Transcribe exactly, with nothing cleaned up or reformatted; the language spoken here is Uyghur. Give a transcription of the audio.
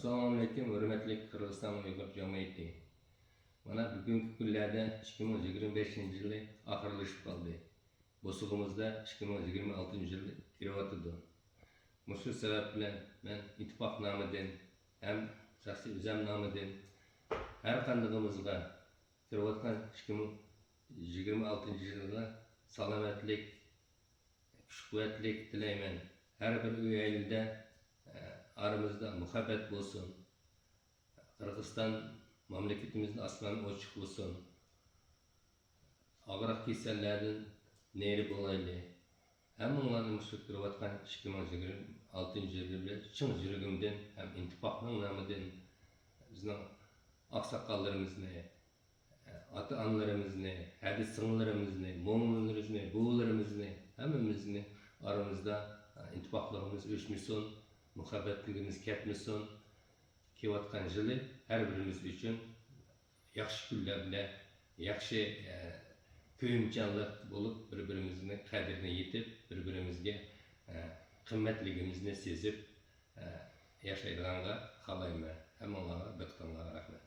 ئەسسالامۇئەلەيكۇم، ھۆرمەتلىك قىرغىزىستان ئۇيغۇر جەمئىيىتى. مانا بۈگۈنكى كۈنلەردە ئىككى مىڭ يىگىرمە بەشىنچى يىلى ئاخىرلىشىپ قالدى. بوسۇغىمىزدا ئىككى مىڭ يىگىرمە ئالتىنچى يىل كىرىۋاتىدۇ. مۇشۇ سەۋەب بىلەن مەن ئىتتىپاق نامىدىن ھەم شەخسىي ئۆزەم نامىدىن ھەر قاندىقىمىزغا كىرىۋاتقان ئىككى مىڭ يىگىرمە ئالتىنچى يىلغا سالامەتلىك، كۈچ-قۇۋۋەتلىك تىلەيمەن. ھەر بىر ئۆي ئائىلىدە، ئە، ئارىمىزدا مۇھەببەت بولسۇن. قىرغىزىستان مەملىكىتىمىزنىڭ ئاسمانى ئوچۇق بولسۇن. ئاغرىق كېسەللەردىن نېرى بولايلى. ھەممىڭلارنى مۇشۇ كىرىۋاتقان ئىككى مىڭ يىگىرمە ئالتىنچى يىل بىلەن چىن يۈرىكىمدىن ھەم ئىتتىپاقنىڭ نامىدىن بىزنىڭ ئاقساقاللىرىمىزنى، ئاتا-ئانىلىرىمىزنى، ھەدە سىڭىللىرىمىزنى، مومىلىرىمىزنى، بوۋىلىرىمىزنى، ھەممىمىزنى ئارىمىزدا ئىتتىپاقلىقىمىز ئۆچمىسۇن، مۇھەببەتلىكىمىز كەتمىسۇن. كېلىۋاتقان يىلى ھەر بىرىمىز ئۈچۈن ياخشى كۈنلەر بىلەن، ياخشى، ئە، كۆيۈمچانلىق بولۇپ، بىر-بىرىمىزنى قەدرىنى يېتىپ، بىر-بىرىمىزگە، ئە، قىممەتلىكىمىزنى سېزىپ، ئە، ياشايدىغانغا خالايمەن. ھەممىڭلارغا، دىققىتىڭلارغا رەھمەت.